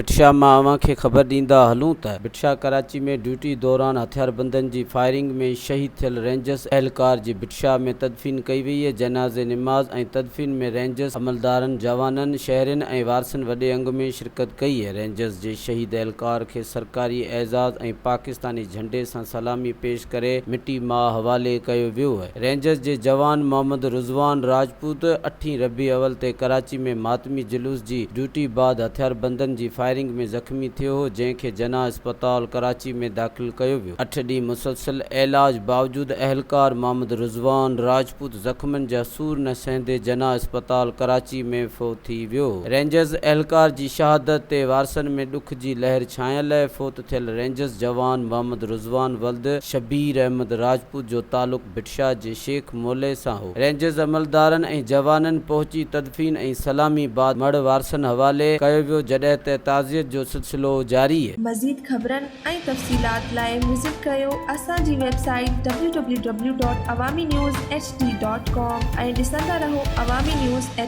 ڀٽشاهه مان اوهان کي خبر ڏيندا هلون ته ڀٽشاهه ڪراچي ۾ ڊيوٽي دوران هٿياربندن جي فائرنگ ۾ شهيد ٿيل رينجرز اهلڪار جي ڀٽشاهه ۾ تدفين ڪئي وئي جنازي نماز ۽ تدفين ۾ رينجرز عملدارن جوانن شهرين ۽ وارثن وڏي انگ ۾ شرڪت ڪئي رينجرز جي شهيد اهلڪار کي سرڪاري اعزاز ۽ پاڪستاني جهنڊي سان سلامي پيش ڪري مٽي ماء حوالي ڪيو ويو رينجرز جي جوان محمد رضوان راجپوت اٺين ربيع اول تي ڪراچي ۾ ماتمي جلوس جي ڊيوٽي بعد هٿياربندن جي فائرنگ ۾ زخمي ٿيو هو، جنهن کي جناح اسپتال ڪراچي ۾ داخل ڪيو ويو. اٺ ڏينهن مسلسل علاج باوجود اهلڪار محمد رضوان راجپوت زخمن جا سور نه سهندي جناح اسپتال ڪراچي ۾ فوت ٿي ويو. رينجرز اهلڪار جي شهادت تي وارثن ۾ ڏک جي لهر ڇانيل، فوت ٿيل رينجرز جوان محمد رضوان ولد شبير احمد راجپوت جو تعلق ڀٽشاهه جي شيخ مولئي سان هو. رينجرز عملدارن ۽ جوانن پهچي تدفين ۽ سلامي بعد مڙهه وارثن حوالي ڪيو ويو جڏهن ته تعزيت جو سلسلو جاري. مزيد خبرن ۽ تفصيلات لاء وزٽ ڪريو اسان جي website W W W dot Awami news H D dot com ۽ ڏسندا رهو عوامي نيوز ايڇ.